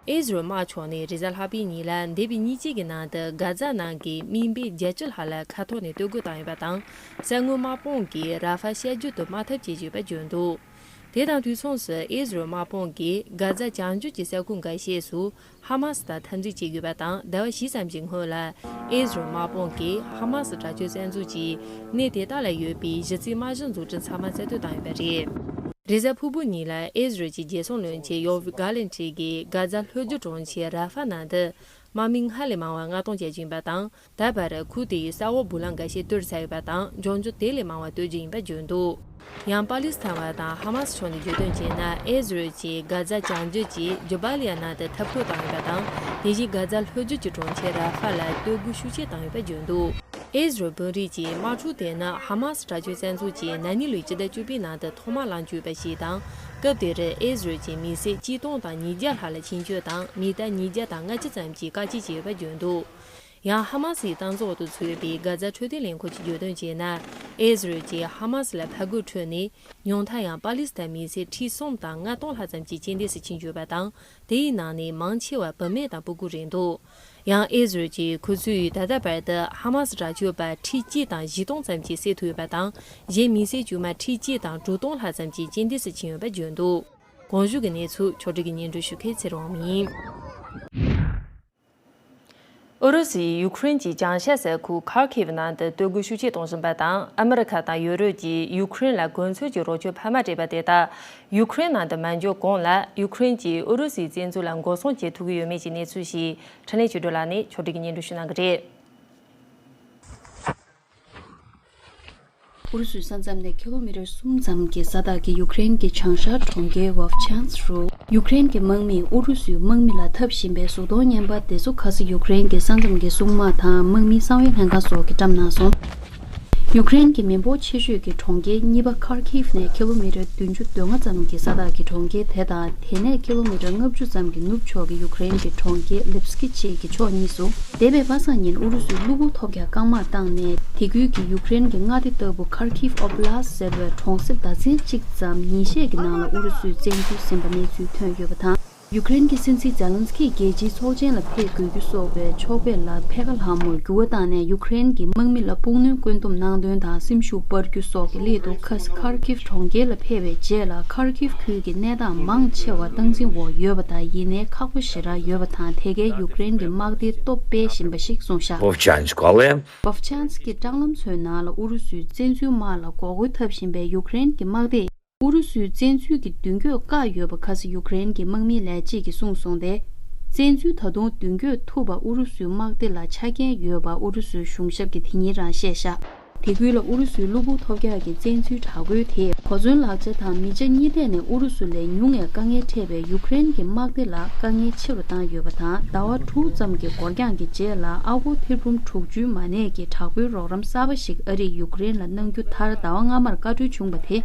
ཨེ་ཟི་རལ་དམག་ཕྱོགས་ནས་རེས་གཟའ་ལྷག་པའི་ཉིན་ལ། འདས་པའི་ཉིན་གཅིག་གི་ནང་དུ་གྷ་ཛ་ནང་གི་དམིགས་འབེན་བརྒྱད་ཅུ་ལྷག་ལ་མཁའ་ཐོག་ནས་གཏོར་རྒོལ་བཏང་ཡོད་པ་དང་། གསང་བའི་དམག་དཔུང་གིས་ར་ཧྥ་བཤལ་རྒྱུ་དུ་དམག་འཐབ་བྱེད་ཀྱི་ཡོད་པ་བརྗོད་འདུག་དེ་དང་དུས་མཚུངས་སུ། ཨེ་ཟི་རལ་དམག་དཔུང་གིས་གྷ་ཛ་བྱང་རྒྱུད་ཀྱི་ས་ཁུལ་འགའ་ཤས་སུ་ཧ་མ་སི་དང་འཐབ་འཛིང་བྱེད་དགོས་པ་དང་། ཟླ་བ་བཞི་ཙམ་གྱི་སྔོན་ལ། ཨེ་ཟི་རལ་དམག་དཔུང་གིས་ཧ་མ་སི་དྲག་སྤྱོད་བཙན་འཛུལ་གྱིས་གནས་དེ་དག་ལ་ཡོད་པའི་གཞི་རྩའི་དམག་གཞི་འཛུགས་སྐྲུན་ཚང་མ་རྩ་གཏོར་བཏང་ཡོད་པ་རེད། རེས་གཟའ་ཕུར་བུ་ཉིན་ལ་ཨེ་ཟི་རལ་གྱི་རྒྱལ་སྲུང་བློན་ཆེན་ཡོ་ཝིབ་གྷ་ལན་ཏི་གིས་གྷ་ཛ་ལྷོ་རྒྱུད་གྲོང་ཁྱེར་ར་ཧྥ་ནང་དུ་དམག་མི་སྔར་ལས་མང་བ་མངགས་གཏོང་བྱེད་ཀྱི་ཡིན་པ་དང་། ད་བར་ཁུལ་དེའི་ས་འོག་སྦུག་ལམ་འགའ་ཤས་གཏོར་ཚར་ཡོད་པ་དང་། འབྱུང་འགྱུར་དེ་ལས་མང་བ་གཏོར་རྒྱུ་ཡིན་པ་བརྗོད་འདུག་ཡང་པ་ལི་སི་ཐན་བ་དང་ཧ་མ་སི་ཕྱོགས་ནས་བརྗོད་དོན་བྱས་ན། ཨེ་ཟི་རལ་གྱིས་གྷ་ཛ་བྱང་རྒྱུད་ཀྱི་ཇོ་བྷ་ལི་ཡ་ནང་དུ་འཐབ་རྒོལ་བཏང་ཡོད་པ་དང་། དེ་བཞིན་གྷ་ཛ་ལྷོ་རྒྱུད་ཀྱི་གྲོང་ཁྱེར་ར་ཧྥ་ལ་གཏོར་རྒོལ་ཤུགས་ཆེ་བཏང་ཡོད་པ་བརྗོད་འདུག་ཨི་ཟི་རལ་དཔོན་རིགས་ཀྱིས་དམག་འཁྲུག་དེ་ནི་ཧ་མ་སི་དྲག་སྤྱོད་བཙན་འཛུལ་གྱིས་ན་ནིང་ལོའི་སྤྱི་ཟླ་བཅུ་པའི་ནང་དུ་ཐོག་མར་ལངས་བཅུག་པ་ཞིག་དང་། སྐབས་དེར་ཨི་ཟི་རལ་གྱི་མི་སེར་གཅིག་སྟོང་དང་ཉིས་བརྒྱ་ལྷག་ལ་ཆིངས་ཆད་དང་མི་ཐེ་ཉིས་བརྒྱ་དང་ལྔ་བཅུ་ཙམ་གྱིས་བཀག་སྐྱིལ་བྱས་ཡོད་པ་བརྗོད་འདུག། ཡང་ཧ་མ་སིའི་གཏམ་ཚོགས་སུ་ཚུད་པའི་གྷ་ཛ་འཕྲོད་བསྟེན་ལས་ཁུངས་ཀྱིས་བརྗོད་དོན་བྱས་ན། ཨི་ཟི་རལ་གྱིས་ཧ་མ་སི་ལ་ཕར་རྒོལ་ཁྲོད་ནས་ཉུང་མཐར་ཡང་པ་ལི་སི་ཐན་མི་སེར་ཁྲི་གསུམ་དང་ལྔ་སྟོང་ལྷག་ཙམ་གྱི་རྐྱེན་འདས་སུ་ཕྱིན་ཡོད་པ་དང་། དེའི་ནང་ནས་མང་ཆེ་བ་བུད་མེད་དང་སྤུ་གུ་རེད་འདུག། ཡང་ཨི་ཟི་རལ་གྱིས་ཁོ་ཚོས་ད་ལྟ་བར་དུ་ཧ་མ་སི་དྲག་སྤྱོད་པ་ཁྲི་གཅིག་དང་བཞི་སྟོང་ཙམ་གྱིས་བསད་ཐུབ་ཡོད་པ་དང་། གཞན་མི་སེར་དཀྱུས་མ་ཁྲི་གཅིག་དང་དྲུག་སྟོང་ལྷག་ཙམ་གྱི་རྐྱེན་འདས་སུ་ཕྱིན་ཡོད་པ་བརྗོད་འདུག། གོང་ཞུས་ཀྱི་གནས་ཚུལ་ཕྱོགས་སྒྲིག་གིས་སྙན་སྒྲོན་ཞུ་མཁན་ཚེ་རིང་དབང་མོ་ཡིན། ཨུ་རུ་སུས་ཡུ་ཁུ་རེན་གྱི་བྱང་ཤར་ས་ཁུལ་ཁར་ཁིབ་ནང་དུ་སྡོད་དགོས་ཤུགས་ཆེ་གཏོང་བཞིན་པ་དང་། ཨ་མི་རི་ཁ་དང་ཡུ་རོབ་ཀྱིས་ཡུ་ཁུ་རེན་ལ་གོ་མཚོན་གྱི་རོགས་སྐྱོར་འཕར་མ་སྤྲད་པ་དེ་དག་ཡུ་ཁུ་རེན་ནང་དུ་མ་འབྱོར་གོང་ལ། ཡུ་ཁུ་རེན་གྱིས་ཨུ་རུ་སུའི་བཙན་འཛུལ་ལ་འགོག་སྲུང་བྱེད་ཐུབ་ཀྱི་ཡོད་མེད་ཀྱི་གནས་ཚུལ་ཞིག་འཕྲིན་ལས་ཆོས་སྒྲོན་ལགས་ནས་ཕྱོགས་སྒྲིག་གིས་སྙན་སྒྲོན་ཞུ་གནང་གི་རེད། ཨུ་རུ་སུའི་ས་མཚམས་ནས་ཀི་ལོ་མི་ཊར་གསུམ་ཙམ་གྱི་ས་ཐག་གི་ཡུ་ཀེ་རེན་གྱི་བྱང་ཤར་གྲོང་ཁྱེར་ཝོབ་ཆན་སི་རུ། ཡུ་ཀེ་རེན་གྱི་དམག་མིས་ཨུ་རུ་སུའི་དམག་མི་ལ་འཐབ་བཞིན་པའི་གཟུགས་མཐོང་བརྙན་པར་དེ་ཚོ་ཁ་སང་ཡུ་ཀེ་རེན་གྱི་ས་མཚམས་ཀྱི་སྲུང་དམག་དང་དམག་མིའི་གསང་བའི་ལྷན་ཁང་སོགས་ཀྱིས་བཀྲམ་གནང་སོང་། ཡུ་ཀེ་རེན་གྱི་མི་འབོར་ཆེ་ཤོས་ཀྱི་གྲོང་ཁྱེར་གཉིས་པ་ཁར་ཁིབ་ནས་ཀི་ལོ་མི་ཊར་བདུན་ཅུ་དོན་ལྔ་ཙམ་གྱི་ས་ཐག་གི་གྲོང་ཁྱེར་དེ་དང་། དེ་ནས་ཀི་ལོ་མི་ཊར་ལྔ་བཅུ་ཙམ་གྱི་ནུབ་ཕྱོགས་ཀྱི་ཡུ་ཀེ་རེན་གྱི་གྲོང་ཁྱེར་ལིབ་སི་ཀི་བཅས་ཀྱི་ཕྱོགས་གཉིས་སུ། འདས་པའི་པ་སངས་ཉིན་ཨུ་རུ་སུས་གློ་བུར་ཐོལ་རྒྱག་རྐང་དམག་བཏང་ནས། དེ་ཁུལ་གྱི་ཡུ་ཀེ་རེན་གྱི་མངའ་སྡེ་ལྟ་བུ་ཁར་ཁིབ་ཨོབ་ལ་སི་ཟེར་བའི་གྲོང་གསེབ་ཟླ་ཚན་གཅིག་ཙམ་ཉིན་ཤས་ཀྱི་ནང་ལ་ཨུ་རུ་སུས་བཙན་འཛུལ་ཟིན་པ་གནས་ཚུལ་ཐོན་ཡོད་པ་དང་། ཡུ་ཀེ་རེན་གྱི་སྲིད་འཛིན་ཛེ་ལན་སི་ཀིས་རྒྱལ་སྤྱིའི་ཚོགས་ཆེན་ལ་ཕེབས་དགོས་རྒྱུ་སོགས་པའི་ཕྱོགས་ཕེབས་ལ་ཕེ་ཁ་ལྷ་མོར་འགྱུར་བ་བཏང་ནས། ཡུ་ཀེ་རེན་གྱི་དམག་མི་ལ་སྤུངས་སྣོན་བཀོད་འདོམས་གནང་དོན་དང་སེམས་ཤུགས་སྤར་རྒྱུ་སོགས་ཀྱི་སླད་དུ། ཁ་སང་ཁར་ཁིབ་གྲོང་ཁྱེར་ལ་ཕེབས་པའི་རྗེས་ལ། ཁར་ཁིབ་ཁུལ་གྱི་གནས་སྟངས་མང་ཆེ་བ་སྟངས་འཛིན་འོག་ཡོད་པ་དང་། ཡིན་ནའི་ཁག་པོ་ཞེ་དྲག་ཡོད་པ་དང་། དེ་གས་ཡུ་ཀེ་རེན་གྱི་དམག་སྡེས་སྟོབས་སྤེལ་བཞིན་པ་ཞིག་གསུངས་བཞག། Вовчанськ, але ཝོབ་ཆན་སི་ཀི་སྲང་ལམ་ཚོའི་ནང་ལ་ཨུ་རུ་སུའི་བཙན་འཛུལ་དམག་ལ་འགོག་རྒོལ་འཐབ་བཞིན་པའི་ཡུ་ཀེ་རེན་གྱི་དམག་སྡེས། ཨུ་རུ་སུའི་བཙན་འཛུལ་གྱི་མདུན་སྐྱོད་བཀག་ཡོད་པ་ཁ་སང་ཡུ་ཀེ་རེན་གྱི་དམག་མིའི་ལས་བྱེད་ཀྱིས་གསུངས་སོང་སྟེ། བཙན་འཛུལ་ད་དུང་མདུན་སྐྱོད་ཐུབ་པ་ཨུ་རུ་སུའི་དམག་སྡེ་ལ་ཆ་རྐྱེན་ཡོད་པ་ཨུ་རུ་སུའི་གཞུང་ཞབས་ཀྱིས་དེ་ཉིན་རང་བཤད་བཞག། དེ་ཁུལ་ལ་ཨུ་རུ་སུའི་གློ་བུར་ཐོལ་རྒྱག་གི་བཙན་འཛུལ་དྲག་རྒོལ་དེས་གོ་མཚོན་ལག་ཆ་དང་མི་ཆ་གཉིས་ཐད་ནས་ཨུ་རུ་སུ་ལས་ཉུང་བའི་དཀའ་ངལ་འཕྲད་པའི་ཡུ་ཀེ་རེན་གྱི་དམག་སྡེ་ལ་དཀའ་ངལ་ཆེ་རུ་བཏང་ཡོད་པ་དང་། ཟླ་བ་དྲུག་ཙམ་གྱི་འགོར་འགྱངས་ཀྱི་རྗེས་ལ་ཨ་སྒོར་ཐེར་འབུམ་དྲུག་ཅུའི་མ་གནས་ཀྱི་དྲག་པོའི་རོགས་རམ་གསར་པ་ཞིག་ཨ་རིས་ཡུ་ཀེ་རེན་ལ་གནང་རྒྱུ་མཐར་ཟླ་བ་སྔ་མར་བཀའ་འཁྲོལ་བྱུང་བ་དེ།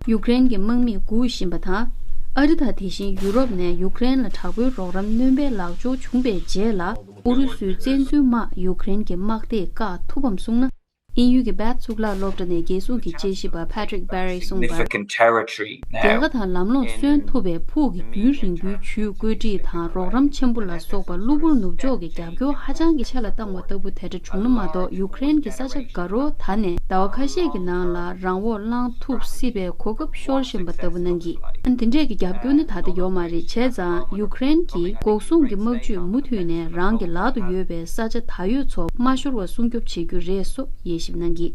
ཡུཀ་རེན་གྱི་དམག་མིས་སྒུག་བཞིན་པ་དང་། ཨ་རི་དང་དེ་བཞིན་ཡུ་རོབ་ནས་ཡུཀ་རེན་ལ་དྲག་པོའི་རོགས་རམ་སྣོན་པའི་ལག་འབྱོར་བྱུང་པའི་རྗེས་ལ། ཨུ་རུ་སུའི་བཙན་འཛུལ་དམག་ཡུཀ་རེན་གྱི་དམག་སྡེས་བཀག་ཐུབ་བམ་གསུངས་ན། དབྱིན་ཡུལ་གྱི་བྷད་གཙུག་ལག་སློབ་གྲྭ་ནས་རྒྱལ་སྲུང་གི་དཔྱད་ཞིབ་པ་Patrick Barry་གསུངས་པར། Significant territory རྒྱལ་ཁ་དང་ལམ་ལྷོང་སོན་ཐུབ་པའི་ཕུགས་ཀྱི་རྒྱུན་རིང་པོའི་ཇུས་བཀོད་སྒྲིག་དང་རོགས་རམ་ཆེན་པོ་ལ་སོགས་པ་གློ་བུར་ནུབ་ཕྱོགས་ཀྱི་རྒྱབ་སྐྱོར་ཧ་ཅང་གི་ཆེ་ལ་བཏང་བ་ལྟ་བུ་དེ་འདྲ་བྱུང་ན་མ་གཏོགས། ཡུཀ་རེན་གྱི་ས་ཆ་དགའ་རོགས་ད་ནས་ཟླ་བ་ཁ་ཤས་ཀྱི་ནང་ལ་རང་དབང་བླང་ཐུབ་སྲིད་པའི་གོ་སྐབས་ཤོར་བཞིན་པ་ལྟ་བུ་གནང་གི། འདི་འདྲས་ཀྱི་རྒྱབ་སྐྱོར་ནི་ད་ལྟ་ཡོད་མ་རེད། བྱས་ཙང་ཡུཀ་རེན་གྱིས་འགོག་སྲུང་གི་དམག་ཇུས་མུ་མཐུད་ནས་རང་གི་ལག་ཏུ་ཡོད་པའི་ས་ཆ་ད་ཡོད་ཚོ་མ་ཤོར་བ་སྲུང་སྐྱོབ་བྱེད་རྒྱུ་རེད་སོགས་དབྱེ་ཞིབ་གནང་གི།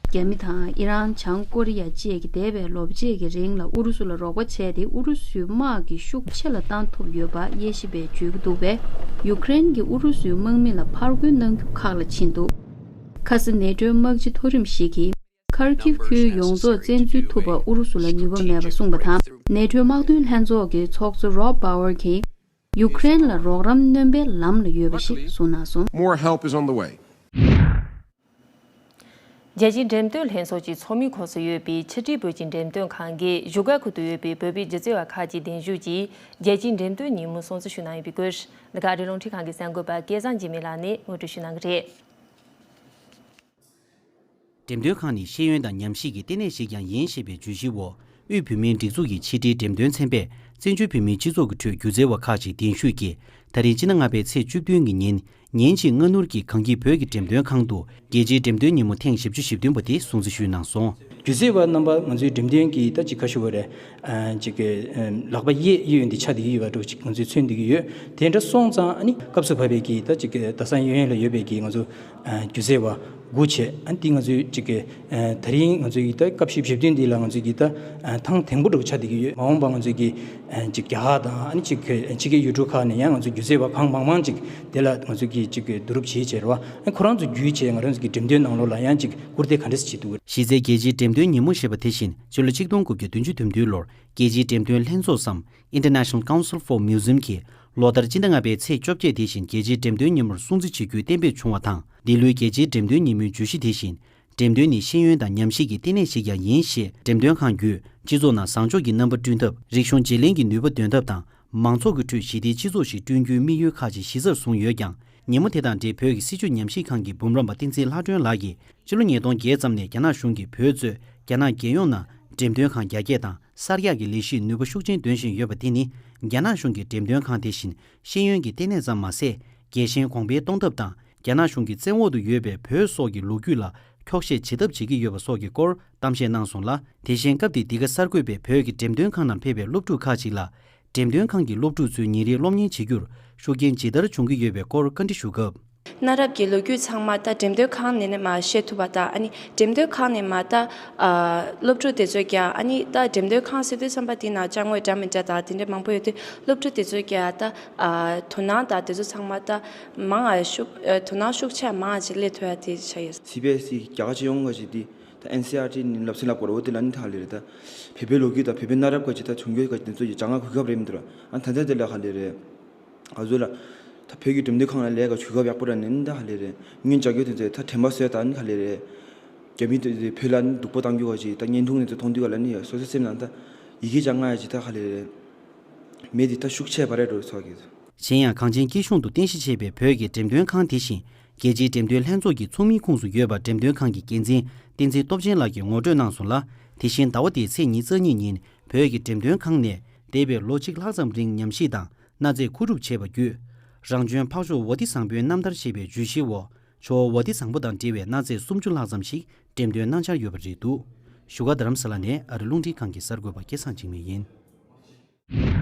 རྒྱ་མི་དང་ཨི་རན། བྱང་ཀོ་རི་ཡ་བཅས་ཀྱི་འདས་པའི་ལོ་བཅས་ཀྱི་རིང་ལ་ཨུ་རུ་སུ་ལ་རོགས་པ་བྱས་ཏེ། ཨུ་རུ་སུའི་དམག་གི་ཤུགས་ཆེ་ལ་བཏང་ཐུབ་ཡོད་པ་དབྱེ་ཞིབ་པས་བརྗོད་ཀྱི་འདུག་པས། ཡུཀ་རེན་གྱིས་ཨུ་རུ་སུའི་དམག་མི་ལ་ཕར་རྒོལ་གནང་རྒྱུ་ཁག་ལ་ཕྱིན་འདུག། ཁ་སང་ནེ་ཊོའི་དམག་སྤྱི་མཐོ་རིམ་ཞིག་གིས། ཁར་ཁིབ་ཁུལ་ཡོངས་རྫོགས་བཙན་འཛུལ་ཐུབ་པར་ཨུ་རུ་སུ་ལ་ནུས་པ་མེད་པ་གསུངས་པ་དང་། ནེ་ཊོའི་དམག་དོན་ལྷན་ཚོགས་ཀྱི་ཚོགས་གཙོ་Rob Bauer་གྱིས། ཡུཀ་རེན་ལ་རོགས་རམ་སྣོན་པའི་ལམ་ལ་ཡོད་པ་ཞིག་གསུངས་གནང་སོང་། More help is on the way. རྒྱལ་སྤྱིའི་འགྲེམས་སྟོན་ལྷན་ཚོགས་ཀྱི་ཚོགས་མིའི་ཁོངས་སུ་ཡོད་པའི་ཕྱི་དྲིལ་བོད་ཀྱི་འགྲེམས་སྟོན་ཁང་གིས་བཞུགས་སྒར་ཁུལ་དུ་ཡོད་པའི་བོད་པའི་སྒྱུ་རྩལ་བ་ཁག་ཅིག་གདན་ཞུས་ཀྱིས་རྒྱལ་སྤྱིའི་འགྲེམས་སྟོན་ཉིན་མོ་སྲུང་བརྩི་ཞུས་གནང་ཡོད་པའི་སྐོར། འདི་ག་ཨ་རིའི་རླུང་འཕྲིན་ཁང་གི་གསར་འགོད་པ་སྐལ་བཟང་འཇིགས་མེད་ལགས་ནས་ངོ་སྤྲོད་ཞུས་གནང་གི་རེད། འགྲེམས་སྟོན་ཁང་ནི་ཤེས་ཡོན་དང་ཉམས་ཞིབ་ཀྱི་ལྟེ་གནས་ཤིག་ཀྱང་ཡིན་ཞེས་པའི་བརྗོད་གཞིའི་འོག་དབུས་བོད་མིའི་སྒྲིག་འཛུགས་ཀྱི་ཕྱི་དྲིལ་འགྲེམས་སྟོན་ཚན་པས་བཙན་བྱོལ་བོད་མིའི་སྤྱི་ཚོགས་ཀྱི་ཁྲོད་སྒྱུ་རྩལ་བ་ཁག་ཅིག་གདན་ཞུས་ཀྱིས། ད་རིང་སྤྱི་ཟླ་ལྔ་པའི་ཚེས་བཅུ་བདུན་གྱི་ཉིན། ཉིན་གཅིག་སྔ་སྣུར་གྱིས་གངས་སྐྱིད་བོད་ཀྱི་འགྲེམས་སྟོན་ཁང་དུ་རྒྱལ་སྤྱིའི་འགྲེམས་སྟོན་ཉིན་མོ་ཐེངས་བཞི་བཅུ་ཞེ་བདུན་པ་དེ་སྲུང་བརྩི་ཞུས་གནང་སོང་། སྒྱུ་རྩལ་བ་རྣམ་པ་ང་ཚོའི་འགྲེམས་སྟོན་གྱི་ད་ཅིག་ག་ཞུ་བ་རེད། ཨ་ཅིག་གི་ཨ་ལག་པ་གཡས་གཡས་འདི་ཆགས་བསྡད་ཀྱི་ཡོད་པ་འདྲ་ཅིག་ང་ཚོས་མཚོན་བསྡད་ཀྱི་ཡོད། དེ་འདྲ་སོང་ཙང་ཨ་ནི་སྐབས་སུ་བབས་པའི་གི་ད་ཅིག་གི་རྡ་ས་གཡས་གཡོན་ལ་ཡོད་པའི་གི་ང་ཚོ་ཨ་སྒྱུ་རྩལ་བ་དགུ་བྱས། ཨ་ནི་དེ་ང་ཚོའི་ཅིག་གི་ཨ་དེ་རིང་ང་ཚོའི་གི་ད་སྐབས་བཞི་བཅུ་ཞེ་བདུན་འདི་ལ་ང་ཚོའི་གི་ད་ཨ་ཐེངས་དང་པོ་འདྲ་ཆགས་བསྡད་ཀྱི་ཡོད། མ་འོངས་པ་ང་ཚོའི་གི་ཨ་ཅིག་རྒྱ་གར་དང་ཨ་ནི་ཅིག་གི་ཕྱི་རྒྱལ་ཡུལ་གྲུ་ཁག་ནས་ཡང་ང་ཚོ་སྒྱུ་རྩལ་བ་གང་མང་མང་ཅིག་དེ་ལ་ང་ཚོ་གི་ཅིག་གི་བསྡུ་རུབ་བྱེད་བྱས་རེད་བ། ཨ་ཁོ་རང་ཚོ་བརྒྱུད་བྱས་ང་རང་ཚོ་གི་འགྲེམས་སྟོན་ནང་ལོགས་ལ་ཡང་ཅིག་སྐུར་འདེབས་ག་འདྲ་སེ་བྱེད་འདུག་ག། གཞི་རྩའི་རྒྱལ་སྤྱིའི་འགྲེམས་སྟོན་ཉིན་མོ་ཞེས་པ་དེ་བཞིན་ཕྱི་ལོ་ཆིག་སྟོང་དགུ་བརྒྱ་བདུན་ཅུ་དོན་བདུན་ལོར་ རྒྱལ་སྤྱིའི་འགྲེམས་སྟོན་ལྷན་ཚོགས་སམ། International Council for Museum གྱིས་ལོ་ལྟར་སྤྱི་ཟླ་ལྔ་པའི་ཚེས་བཅོ་བརྒྱད་དེ་བཞིན་རྒྱལ་སྤྱིའི་འགྲེམས་སྟོན་ཉིན་མོར་སྲུང་བརྩི་བྱེད་རྒྱུའི་གཏན་འབེབས་བྱུང་བ་དང་། འདི་ལོའི་རྒྱལ་སྤྱིའི་འགྲེམས་སྟོན་ཉིན་མོའི་བརྗོད་གཞི་དེ་བཞིན། འགྲེམས་སྟོན་ནི་ཤེས་ཡོན་དང་ཉམས་ཞིབ་ཀྱི་ལྟེ་གནས་ཤིག་ཀྱང་ཡིན་ཞེས། འགྲེམས་སྟོན་ཁང་བརྒྱུད་སྤྱི་ཚོགས་ནང་བཟང་ཕྱོགས་ཀྱི་རྣམ་པ་བསྐྲུན་ཐབས། རིག་གཞུང་བརྗེ་ལེན་གྱི་ནུས་པ་འདོན་ཐབས་དང་། མང་ཚོགས་ཀྱི་ཁྲོད་ཞི་བདེའི་སྤྱི་ཚོགས་ཤིག་བསྐྲུན་རྒྱུའི་དམིགས་ཡུལ་ཁག་ཅིག་གཞི་རྩར་བཟུང་ཡོད་ཀྱང་། ཉིན་མོ་དེ་དང་འབྲེལ་བོད་ཀྱི་སྲིད་བྱུས་ཉམས་ཞིབ་ཁང་གི་འབུམ་རམས་པ་བསྟན་འཛིན་ལྷ་སྒྲོན་ལགས་ཀྱིས། ཕྱི་ལོ་ཉིས་སྟོང་བརྒྱད་ཙམ་ནས་རྒྱ་ནག་གཞུང་གིས་བོད་གཙོས་རྒྱ་ནག་རྒྱལ་ཡོངས་ནང་འགྲེམས་སྟོན་ཁང་རྒྱ་སྐྱེད་དང་གསར་རྒྱག་གི་ལས་གཞིའི་ནུས་པ་ཤུགས་ཆེན་འདོན་བཞིན་ཡོད་པ་དེ་ནི། རྒྱ་ནག་གཞུང་གིས་འགྲེམས་སྟོན་ཁང་དེ་བཞིན་ཤེས་ཡོན་གྱི་ལྟེ་གནས་ཙམ་མ་ཟད། རྒྱལ་ཞེན་གོང་འཕེལ་གཏོང་ཐབས་དང་། རྒྱ་ནག་གཞུང་གི་བཙན་འོག་ཏུ་ཡོད་པའི་བོད་སོགས་ཀྱི་ལོ་རྒྱུས་ལ་འཁྱོག་བཤད་བྱེད་ཐབས་བྱེད་ཀྱི་ཡོད་པ་སོགས་ཀྱི་སྐོར་གཏམ་བཤད་གནང་སོང་ལ། དེ་བཞིན་སྐབས་དེའི་འདི་ག་གསར་འགོད་པས་བོད་ཀྱི་འགྲེམས་སྟོན་ཁང་ནང་ཕེབས་པའི་སློབ་ཕྲུག་ཁག་ཅིག་ལ། འགྲེམས་སྟོན་ཁང་གི་སློབ་ཕྲུག་ཚོའི་ཉིན་རེའི་སློབ་གཉེར་བྱེད་རྒྱུར་ཤུགས་རྐྱེན་ཇི་ལྟར་བྱུང་གི་ཡོད་པའི་སྐོར་བཀའ་འདྲི་ཞུ་སྐབས། གནའ་རབས་ཀྱི་ལོ་རྒྱུས་ཚང་མ་ད་འགྲེམས་སྟོན་ཁང་ནས་ནས་མར་ཤེས་ཐུབ་པ་དང་། ཨ་ནི་འགྲེམས་སྟོན་ཁང་ནས་མར་ད་ཨ་སློབ་ཕྲུག་དེ་ཚོས་ཀྱང་། ཨ་ནི་ད་འགྲེམས་སྟོན་ཁང་ཟེར་དུས་ཙམ་པ་དེ་ནང་ཅ་དངོས་འདྲ་མི་འདྲ་དང་དེ་འདྲ་མང་པོ་ཡོད་དུས། སློབ་ཕྲུག་དེ་ཚོས་ཀྱང་ད་ཨ་དོ་སྣང་དང་དེ་ཚོ་ཚང་མ་ད་མང་ང་ཤུགས་ཨ་དོ་སྣང་ཤུགས་ཆེ་མང་ང་ཅིག་སླེབས་ཐུབ་ཡ་དེ་ཆགས་ཡོད། སི་བི་ཨེས་ཨི་རྒྱ་གར་སྤྱི་ཡོངས་ག་ཅིག་དེ་ད་ཨེན་སི་ཨར་ཊི་ནི་སློབ་ཚན་ལབ་དགོས་རེད། འོ་དེ་ལ་ནི་ད་ལེ་རེད། ད་བོད་པའི་ལོ་རྒྱུས་དང་བོད་པའི་གནའ་རབས་ག་ཅིག་ད་བྱུང་རྒྱུ་ག་ཅིག་དེ་ཚོ་ཡི་སྦྱང་ང་གོ་སྐབས་རེད་མི་འདུག་ར། ཨ་ད་ལྟ་དེ་ལ་ག་ལེ་རེད། ང་ཚོ་ལ་ད་བོད་ཀྱི་འགྲེམས་སྟོན་ཁང་ལ་ལས་ཀ་ཞུ་སྐབས་ཡག་པོ་ར་ནི་ད་ག་ལེ་རེད། སྔོན་བྱ་རྒྱུ་དེ་ཚོ་ད་དྲན་པ་གསོས་དང་ནི་ག་ལེ་རེད། རྒྱ་མི་དེ་བོད་ལ་ནི་སྡུག་པོ་བཏང་རྒྱུ་ག་ཅིག་ད་བརྙན་ཐུང་དེ་ཚོ་མཐོང་དུས་ག་ལ་ནི་སོ་སོའི་སེམས་ནང་ད་ཡི་གེ་སྦྱང་ང་ཡ་ཅིག་ད་ག་ལེ་རེད། མེད་དེ་ད་ཤུགས་ཆེ་བ་རེད་འགྲོ་ཚོགས་ཀྱི། གཞན་ཡང་། གངས་ཅན་སྐྱིད་གཤོངས་དུ་རྟེན་གཞི་བྱས་པའི་བོད་ཀྱི་འགྲེམས་སྟོན་ཁང་དེ་བཞིན། རྒྱལ་སྤྱིའི་འགྲེམས་སྟོན་ལྷན་ཚོགས་ཀྱི་ཚོགས་མིའི་ཁོངས་སུ་ཡོད་པ། འགྲེམས་སྟོན་ཁང་གི་འགན་འཛིན་བསྟན་འཛིན་སྟོབས་ཆེན་ལགས་ཀྱིས་ངོ་སྤྲོད་གནང་སོང་ལ། དེ་བཞིན་ཟླ་བ་འདིའི་ཚེས་ཉི་ཤུ་རྩ་གཉིས་ཉིན། བོད་ཀྱི་འགྲེམས་སྟོན་ཁང་ནས། འདས་པའི་ལོ་གཅིག་ལྷག་ཙམ་རིང་ཉམས་ཞིབ་དང་གནའ་རྫས་མཁོ་སྒྲུབ་བྱས་པ་བརྒྱུད། རང་བྱོན་འཕགས་མཆོག་ཝ་ཏི་བཟང་པོའི་རྣམ་ཐར་ཞེས་པའི་བརྗོད་གཞིའི་འོག་ཇོ་བོ་ཝ་ཏི་བཟང་པོ་དང་འབྲེལ་བའི་གནའ་རྫས་སུམ་ཅུ་ལྷག་ཙམ་ཞིག་འགྲེམས་སྟོན་གནང་འཆར་ཡོད་པ་རེད་འདུག་བཞུགས་སྒར་རྡ་རམ་ས་ལ་ནས་ཨ་རི་རླུང་འཕྲིན་ཁང་གི་གསར་འགོད་པ་སྐལ་བཟང་འཇིགས་མེད་ཡིན།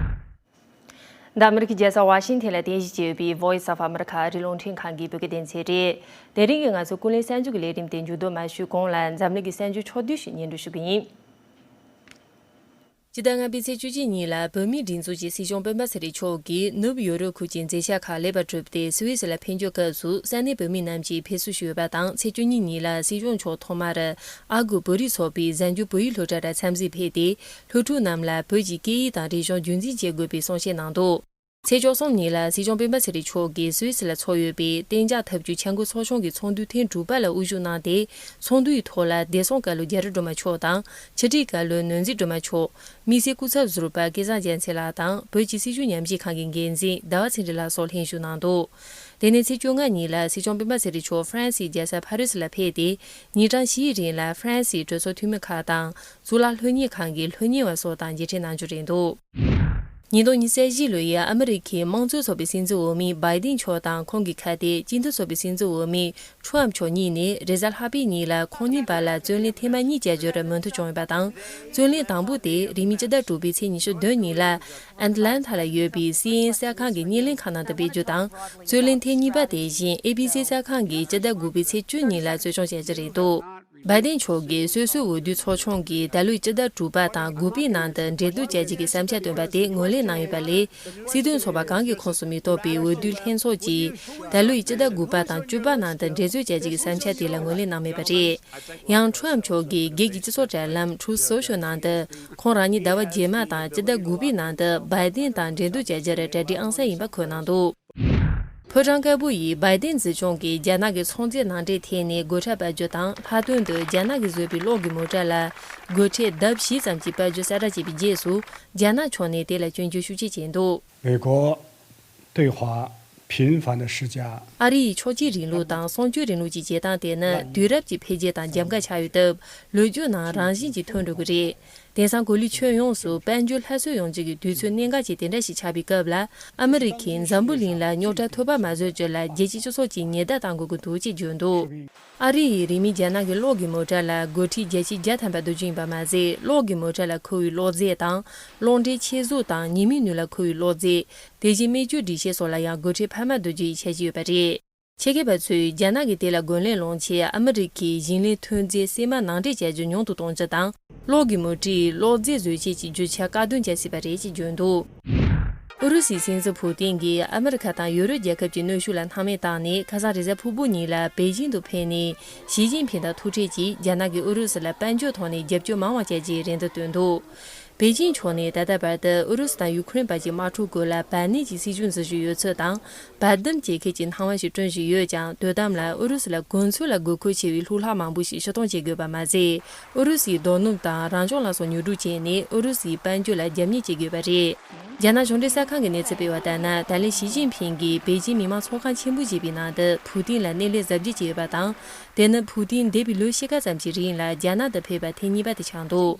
འདི་ཨ་མི་རི་ཀའི་རྒྱལ་ས་ཝ་ཤིང་ཐན་ལ་རྟེན་གཞི་བྱས་ཡོད་པའི་Voice of America ཨ་རིའི་རླུང་འཕྲིན་ཁང་གི་བོད་སྐད་སྡེ་ཚན་རེད། དེ་རིང་གི་ང་ཚོའི་ཀུན་གླེང་གསར་འགྱུར་གྱི་ལས་རིམ་དེ་མཇུག་བསྡོམས་མ་ཞུས་གོང་ལ། འཛམ་གླིང་གི་གསར་འགྱུར་ཕྱོགས་བསྡུས་ཤིག་སྙན་སྒྲོན་ཞུ་གི་ཡིན། སྤྱི་ཟླ་ལྔ་པའི་ཚེས་བཅུ་གཅིག་ཉིན་ལ་བོད་མིའི་སྒྲིག་འཛུགས་ཀྱི་སྲིད་སྐྱོང་སྤེན་པ་ཚེ་རིང་མཆོག་གིས་ནུབ་ཡོ་རོབ་ཁུལ་གྱི་མཛད་འཆར་ཁག་ལེགས་པར་གྲུབ་སྟེ། སུད་སི་ལ་ཕེབས་འབྱོར་སྐབས་སུ་ས་གནས་བོད་མི་རྣམས་ཀྱིས་ཕེབས་བསུ་ཞུས་པ་དང་། ཚེས་བཅུ་གཉིས་ཉིན་ལ་སྲིད་སྐྱོང་མཆོག་ཐོག་མར། ཨ་སྒོར་བོད་རིགས་ཚོགས་པའི་གཟའ་མཇུག་བོད་ཡིག་སློབ་གྲྭར་འཚམས་གཟིགས་ཕེབས་ཏེ། སློབ་ཕྲུག་རྣམས་ལ་བོད་ཀྱི་སྐད་ཡིག་དང་རིག་གཞུང་རྒྱུན་འཛིན་བྱེད་དགོས་པའི་གསུང་བཤད་གནང་འདུག་ཚེས་བཅུ་གསུམ་ཉིན་ལ་སྲིད་སྐྱོང་སྤེན་པ་ཚེ་རིང་མཆོག་གིས་སུད་སི་ལ་འཚོགས་ཡོད་པའི་གཏན་འཇགས་འཐབ་ཇུས་འཆར་འགོད་ཚོགས་ཆུང་གི་ཚོགས་འདུའི་ཐེངས་དྲུག་པ་ལ་དབུ་བཞུགས་གནང་སྟེ། ཚོགས་འདུའི་ཐོག་ལ་བདེ་སྲུང་བཀའ་བློན་རྒྱ་རི་སྒྲོལ་མ་མཆོག་དང་། ཕྱི་དྲིལ་བཀའ་བློན་ནོར་འཛིན་སྒྲོལ་མ་མཆོག་མི་སེར་སྐུ་ཚབ་ཟུར་པ་སྐལ་བཟང་རྒྱལ་མཚན་ལགས་དང་། བོད་ཀྱི་སྲིད་བྱུས་ཉམས་ཞིབ་ཁང་གི་འགན་འཛིན་ཟླ་བ་ཚེ་རིང་ལགས་སོགས་ལྷན་ཞུགས་གནང་འདུག་དེ་ནས་ཚེས་བཅོ་ལྔ་ཉིན་ལ་སྲིད་སྐྱོང་སྤེན་པ་ཚེ་རིང་མཆོག་ཧྥ་རན་སིའི་རྒྱལ་ས་ཕ་རི་སི་ལ་ཕེབས་ཏེ། ཉིན་གྲངས་བཞིའི་རིང་ལ་ཧྥ་རན་སིའི་གྲོས་ཚོགས་འཐུས་མི་ཁག་དང་། གཙུག་ལག་སློབ་གཉེར་ཁང་གི་སློབ་གཉེར་བ་སོགས་དང་མཇལ་འཕྲད་གནང་རྒྱུ་རེད་འདུག་ཉིས་སྟོང་ཉི་ཤུ་རྩ་བཞི་ལོའི་ཨ་མི་རི་ཁའི་དམངས་གཙོའི་ཚོགས་པའི་སྲིད་འཛིན་འོས་མི་བྷའི་ཏིན་མཆོག་དང་། ཁོང་གི་ཁ་གཏད་སྤྱི་མཐུན་ཚོགས་པའི་སྲིད་འཛིན་འོས་མི་ཁྲོམ་མཆོག་གཉིས་ནས་རེས་གཟའ་ལྷག་པའི་ཉིན་ལ་ཁོང་གཉིས་བར་ལ་རྩོད་གླེང་ཐེངས་མ་གཉིས་བྱ་རྒྱུར་མོས་མཐུན་བྱུང་ཡོད་པ་དང་། རྩོད་གླེང་དང་པོ་དེ་རིང་མིན་སྤྱི་ཟླ་དྲུག་པའི་ཚེས་ཉི་ཤུ་བདུན་ཉིན་ལ། ཨེ་ཏི་ལན་ཐ་ལ་ཡོད་པའི་སི་ཨེན་ཨེན་གསར་ཁང་གི་བརྙན་ལེན་ཁང་ནང་དུ་སྤེལ་རྒྱུ་དང་། རྩོད་གླེང་ཐེངས་གཉིས་པ་དེ་བཞིན་ཨེ་བྷི་སི་གསར་ཁང་གིས་སྤྱི་ཟླ་དགུ་པའི་ཚེས་བཅུ་ཉིན་ལ་གཙོ་སྐྱོང་བྱ་རྒྱུ་རེད་འདུག་བྷའི་ཏིན་མཆོག་གིས་སོ་སོའི་འོས་བསྡུའི་ཚོགས་ཆུང་གིས་ད་ལོའི་སྤྱི་ཟླ་དྲུག་པ་དང་དགུ་པའི་ནང་དུ་འབྲེལ་གཏུག་བྱ་རྒྱུ་གི་བསམ་འཆར་བཏོན་པ་དེ་ངོས་ལེན་གནང་ཡོད་པ་ལས། སྲིད་དོན་ཚོགས་པ་གང་གི་ཁོངས་སུ་མི་གཏོགས་པའི་འོས་བསྡུའི་ལྷན་ཚོགས་ཀྱིས་ད་ལོའི་སྤྱི་ཟླ་དགུ་པ་དང་བཅུ་པ་ནང་དུ་འགྲན་རྩོད་བྱ་རྒྱུ་གི་བསམ་འཆར་དེ་ལ་ངོས་ལེན་གནང་མེད་པ་རེད། ཡང་ཁྲོམ་མཆོག་གིས་སྒེར་གྱི་སྤྱི་ཚོགས་དྲ་ལམ་Truth Social ནང་དུ། ཁོང་རང་ཉིད་ཟླ་བ་རྗེས་མ་དང་སྤྱི་ཟླ་དགུ་པའི་ནང་དུ་བྷའི་ཏིན་དང་འབྲེལ་གཏུག་བྱ་རྒྱུར་གྲ་སྒྲིག་ཨང་གསར་ཡིན་པ་འཁོད་གནང་འདུག་ཕོ་བྲང་དཀར་པོ་ཡིས་བྷའི་ཏིན་སྲིད་སྐྱོང་གིས་རྒྱ་ནག་གི་ཚོང་རྫས་ནང་འདྲེན་ཐད་ནས་སྒོ་ཁྲལ་སྤར་རྒྱུ་དང་། ལྷག་དོན་དུ་རྒྱ་ནག་གིས་བཟོས་པའི་གློག་གི་མོ་ཊ་ལ་སྒོ་ཁྲལ་ལྡབ་བཞི་ཙམ་གྱིས་སྤར་རྒྱུ་གསལ་བསྒྲགས་བྱས་པའི་རྗེས་སུ། རྒྱ་ནག་ཕྱོགས་ནས་དེ་ལ་སྐྱོན་བརྗོད་ཤུགས་ཆེ་བྱས་འདུག 美国对华频繁的施压。 ཨ་རི་ཡི་ཕྱོགས་གཅིག་རིང་ལུགས་དང་སྲུང་སྐྱོབ་རིང་ལུགས་ཀྱི་བྱེད་སྟངས་དེ་ནི་དུས་རབས་ཀྱི་འཕེལ་རྒྱས་དང་འཇམ་དཀའ་ཆགས་ཡོད་སྟབས། ལོ་རྒྱུས་ནང་རང་བཞིན་གྱིས་ཐོན་འགྲོ་གི་རེད། དེང་སང་གོ་ལའི་ཁྱོན་ཡོངས་སུ་དཔལ་འབྱོར་སླར་གསོ་ཡོང་རྒྱུ་གི་དུས་ཚོད་གནད་འགག་ཅིག་དེ་འདྲ་ཞིག་ཆགས་པའི་སྐབས་ལ། ཨ་མི་རི་ཁས་འཛམ་བུ་གླིང་ལ་རྙོག་དྲ་ཐོལ་པ་མ་བཟོ་རྒྱུ་ལ་རྒྱལ་སྤྱིའི་སྤྱི་ཚོགས་ཀྱིས་ཉེན་བརྡ་གཏང་དགོས་ཀྱི་འདུག་ཅེས་བརྗོད་འདུག་ཨ་རི་ཡིས་རིན་མེད་རྒྱ་ནག་གི་གློག་གི་མོ་ཊ་ལ་སྒོ་ཁྲལ་བརྒྱ་ཆ་བརྒྱ་ཐམ་པ་བསྡུ་རྒྱུ་ཡིན་པ་མ་ཟད། གློག་གི་མོ་ཊ་ལ་མཁོ་བའི་གློག་རྫས་དང་། གློག་འདྲེན་ཆེད་བཟོ་དང་ཉི་མའི་ནུས་ལ་མཁོ་བའི་གློག་རྫས། དེ་བཞིན་སྨན་བཅོས་སྒྲིག་ཆས་སོགས་ལ་ཡང་སྒོ་ཁྲལ་འཕར་མ་བསྡུ་རྒྱུ་ཡི་འཆར་གཞི་ཡོད་པ་རེད། ཆེད་མཁས་པ་ཚོས་རྒྱ་ནག་གིས་དེ་ལ་རྒོལ་ལན་སློང་ཆེད་ཨ་མི་རི་ཁས་ཞིང་ལས་ཐོན་རྫས་སྲན་མ་ནང་འདྲེན་བྱ་རྒྱུ་ཉུང་དུ་གཏོང་རྒྱུ་དང་། གློག་གི་མོ་ཊའི་གློག་རྫས་བཟོ་ཆས་ཀྱི་རྒྱུ་ཆ་བཀག་སྡོམ་བྱ་སྲིད་པ་རེད་ཅེས་བརྗོད་འདུག་ཨུ་རུ་སུའི་སྲིད་འཛིན་ཕུ་ཏིན་གྱིས་ཨ་མི་རི་ཁ་དང་ཡོ་རོབ་རྒྱལ་ཁབ་ཀྱི་གནོན་ཤུགས་ལ་སྣང་མེད་བཏང་ནས། ཁ་སང་རེས་གཟའ་ཕུར་བུ་ཉིན་ལ་པེ་ཅིང་དུ་ཕེབས་ནས། ཞི་ཅིན་ཕིང་དང་ཐུག་འཕྲད་ཀྱིས་རྒྱ་ནག་གིས་ཨུ་རུ་སུ་ལ་དཔལ་འབྱོར་ཐོག་ནས་རྒྱབ་སྐྱོར་མང་བ་བྱ་རྒྱུའི་རེ་འདུན་བཏོན་འདུག་པེ་ཅིང་ཕྱོགས་ནས་ད་ལྟ་བར་དུ་ཨུ་རུ་སུ་དང་ཡུ་ཁུ་རེན་བར་གྱི་དམག་འཁྲུག་སྐོར་ལ་བར་གནས་ཀྱི་སྲིད་ཇུས་འཛིན་བཞིན་ཡོད་ཚུལ་དང་། བར་འདུམ་བྱེད་མཁན་གྱི་སྣང་བ་ཞིག་བསྐྲུན་བཞིན་ཡོད་ཀྱང་། དོ་དམ་ལ་ཨུ་རུ་སུ་ལ་གོ་མཚོན་ལ་དགོས་མཁོ་ཆེ་བའི་ལྷུ་ལག་མང་པོ་ཞིག་ཕྱིར་གཏོང་བྱེད་དགོས་པ་མ་ཟད། ཨུ་རུ་སུའི་རྡོ་སྣུམ་དང་རང་བྱུང་ལ་སོགས་ཉོ་སྒྲུབ་བྱས་ནས་ཨུ་རུ་སུའི་དཔལ་འབྱོར་ལ་རྒྱབ་གཉེར་བྱེད་དགོས་པ་རེད། རྒྱ་ནག་གཞུང་འབྲེལ་གསར་ཁང་གིས་གནས་ཚུལ་སྤེལ་བ་ལྟར་ན། ད་ལན་ཞི་ཅིན་ཕིང་གིས་པེ་ཅིང་མི་དམངས་ཚོགས་ཁང་ཆེན་པོ་ཞེས་པའི་ནང་དུ་ཕུའུ་ཏིན་ལ་སྣེ་ལེན་གཟབ་རྒྱས་བྱས་ཡོད་པ་དང་། དེ་ནི་ཕུའུ་ཏིན་འདས་པའི་ལོ་ཕྱེད་ཀ་ཙམ་གྱི་རིང་ལ་རྒྱ་ནག་ཏུ་ཕེབས་པ་ཐེངས་གཉིས་པ་དེ་ཆགས་འདུག་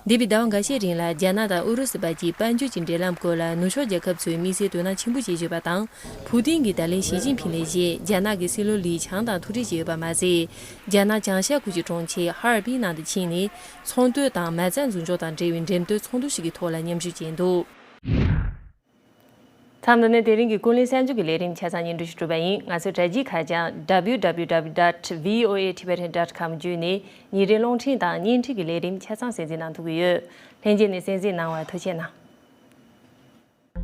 འདས་པའི་ཟླ་བ་འགའ་ཤས་རིང་ལ་རྒྱ་ནག་དང་ཨུ་རུ་སུ་བར་གྱི་དཔལ་འབྱོར་གྱི་འབྲེལ་ལམ་སྐོར་ལ་ནུབ་ཕྱོགས་རྒྱལ་ཁབ་ཚོས་དམིགས་བསལ་དོ་སྣང་ཆེན་པོ་བྱེད་བཞིན་ཡོད་པ་དང་། ཕུའུ་ཏིན་གྱིས་ད་ལན་ཞི་ཅིན་ཕིང་ལ་གཞས་རྒྱ་ནག་གི་སྲིད་བློན་ལི་ཆང་དང་ཐུག་འཕྲད་བྱས་ཡོད་པ་མ་ཟད། རྒྱ་ནག་བྱང་ཤར་ཁུལ་གྱི་གྲོང་ཁྱེར་ཧ་ཨར་པིའི་ནང་དུ་ཕྱིན་ནས། ཚོང་དོན་དང་མ་རྩ་འཛུགས་འཇོག་དང་འབྲེལ་བའི་འགྲེམས་སྟོན་ཚོགས་འདུ་ཞིག་གི་ཐོག་ལ་མཉམ་ཞུགས་བྱས་འདུག་མཚམས་འདི་ནས་དེ་རིང་གི་ཀུན་གླེང་གསར་འགྱུར་གྱི་ལས་རིམ་ཆ་ཚང་སྙན་སྒྲོན་ཞུ་གྲུབ་པ་ཡིན། ང་ཚོའི་དྲ་རྒྱའི་ཁ་བྱང་W W W dot V O A Tibetan dot com བརྒྱུད་ནས་ཉིན་རེའི་རླུང་འཕྲིན་དང་བརྙན་འཕྲིན་གྱི་ལས་རིམ་ཆ་ཚང་གསན་གཟིགས་གནང་ཐུབ་ཀྱི་ཡོད། ལྷན་རྒྱས་ནས་གསན་གཟིགས་གནང་བར་ཐུགས་རྗེ་གནང་།